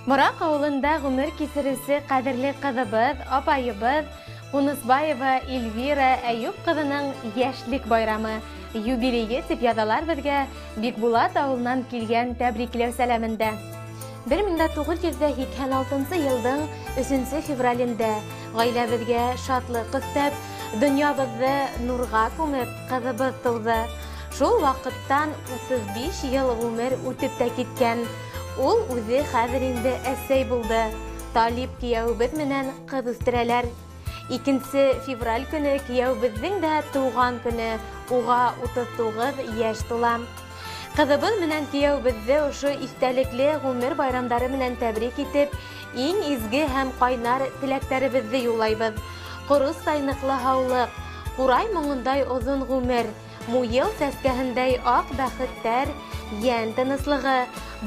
Мораҡ ауылында ғүмер кисереүсе ҡәҙерле ҡыҙыбыҙ, апайыбыҙ Ҡунысбаева Эльвира Әйүп ҡыҙының йәшлек байрамы, юбилейы тип яҙалар беҙгә Бикбулат ауылынан килгән тәбрикләү сәләмендә. 1986 йылдың 3 февралендә ғаиләбеҙгә шатлыҡ өҫтәп, донъябыҙҙы нурға күмеп, ҡыҙыбыҙ тыуҙы. Шул ваҡыттан 35 йыл ғүмер үтеп тә киткән. Ул үҙе хәҙер инде әсәй булды. Талип кейәүебеҙ менән ҡыҙ үҫтерәләр. 2 февраль көнө кейәүебеҙҙең дә тыуған көнө, уға 39 йәш тула. Ҡыҙыбыҙ менән кейәүебеҙҙе ошо иҫтәлекле ғүмер байрамдары менән тәбрик итеп, иң изге һәм ҡайнар теләктәребеҙҙе юллайбыҙ. Ҡоростай ныҡлы һаулыҡ, ҡурай моңондай оҙон ғүмер, муйыл сәскәһендәй аҡ бәхеттәр, йән тыныслығы,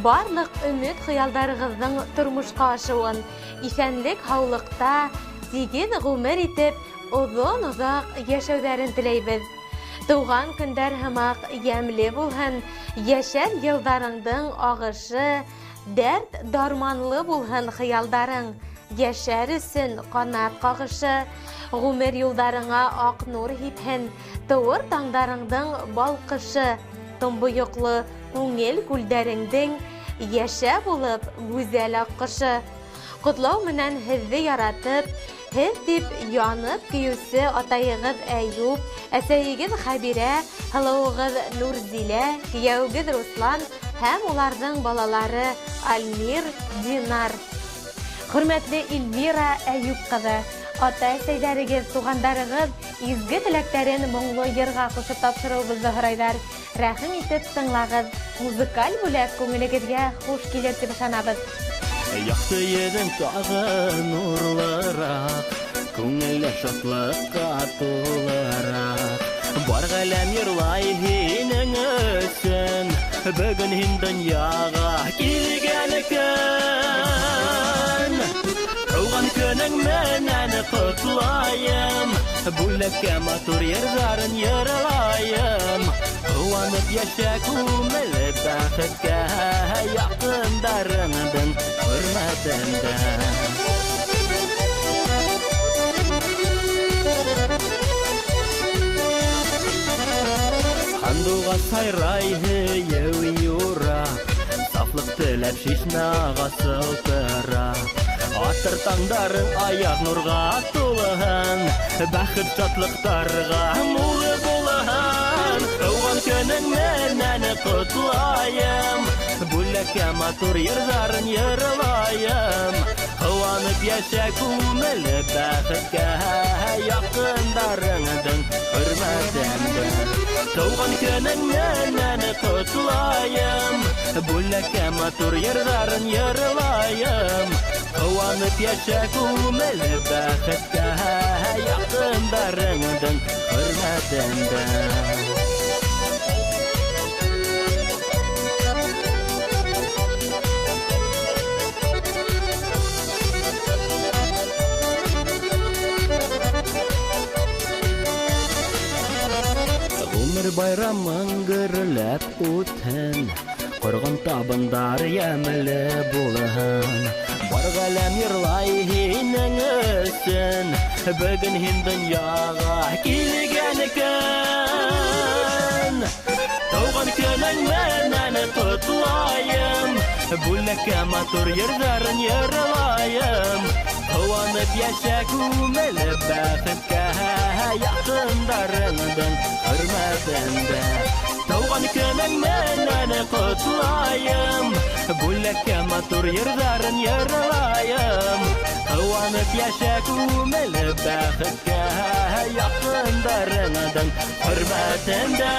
барлыҡ өмөт хыялдарығыҙҙың тормошҡа ашыуын, иҫәнлек һаулыҡта тигеҙ ғүмер итеп, оҙон-оҙаҡ йәшәүҙәрен теләйбеҙ. Тыуған көндәр һымаҡ йәмле булһын, йәшәр йылдарыңдың ағышы, дәрт дарманлы булһын хыялдарың, йәшәр өсөн ҡанат ҡағышы, ғүмер юлдарыңа аҡ нур һипһен, тыуыр таңдарыңдың балҡышы, томбойоҡло күңел күлдәреңдең йәшә булып гүзәл аҡҡышы. Ҡотлау менән һеҙҙе яратып, һеҙ тип янып көйөүсе атайығыҙ Әйүп, әсәйегеҙ Хәбирә, һылыуығыҙ Нурзилә, кейәүегеҙ Руслан һәм уларҙың балалары Альмир, Динар. Хөрмәтле Эльвира Әйүп ҡыҙы, ата-әсәйҙәрегеҙ, туғандарығыҙ изге теләктәрен моңло йырға ҡушып тапшырыуыбыҙҙы һорайҙар. Рәхим итеп тыңлағыҙ. Музыкаль бүләк күңелегеҙгә хуш килер тип ышанабыҙ. Яҡты йөҙөң тағы нурлыраҡ, күңелле шатлыҡҡа тулыраҡ. Бар ғаләм йырлай һинең өсөн, бөгөн һин донъяға килгән көн. Тыуған көнөң менән ҡотлайым, бүләккә матур йырҙарын йырлайым. Ҡыуанып йәшә күңеле бәхеткә, яҡындарыңдың хөрмәтендә. Һандуғас һайрай һөйөү юра, сафлыҡ теләп шишмә сылтыра. Атыр таңдарың аяҙ нурға тулыһын, бәхет шатлыҡтарға мулы булыһын. Тыуған көнөң менән ҡотлайым, бүләккә матур йырҙарын йырлайым. Ҡыуанып йәшә күңеле бәхеткә, яҡындарыңдың хөрмәтендә. Тыуған көнөң менән ҡотлайым, бүләккә матур йырҙарын йырлайым. Ҡыуанып йәшә күңеле бәхеткә, яҡындарыңдың хөрмәтендә. Ғүмер байрамың гөрләп үтһен, ҡорған табындар йәмле булһын. Бар ғаләм йырлай һинең өсөн, бөгөн һин донъяға килгән көн. Тыуған көнөң менән ҡотлайым, бүләккә матур йырҙарын йырлайым. Ҡыуанып йәшә күңеле бәхеткә, яҡындарыңдың хөрмәтендә. Тыуған көнөң менән ҡотлайым, бүләккә матур йырҙарын йырлайым. Ҡыуанып йәшә күңеле бәхеткә, яҡындарыңдың хөрмәтендә.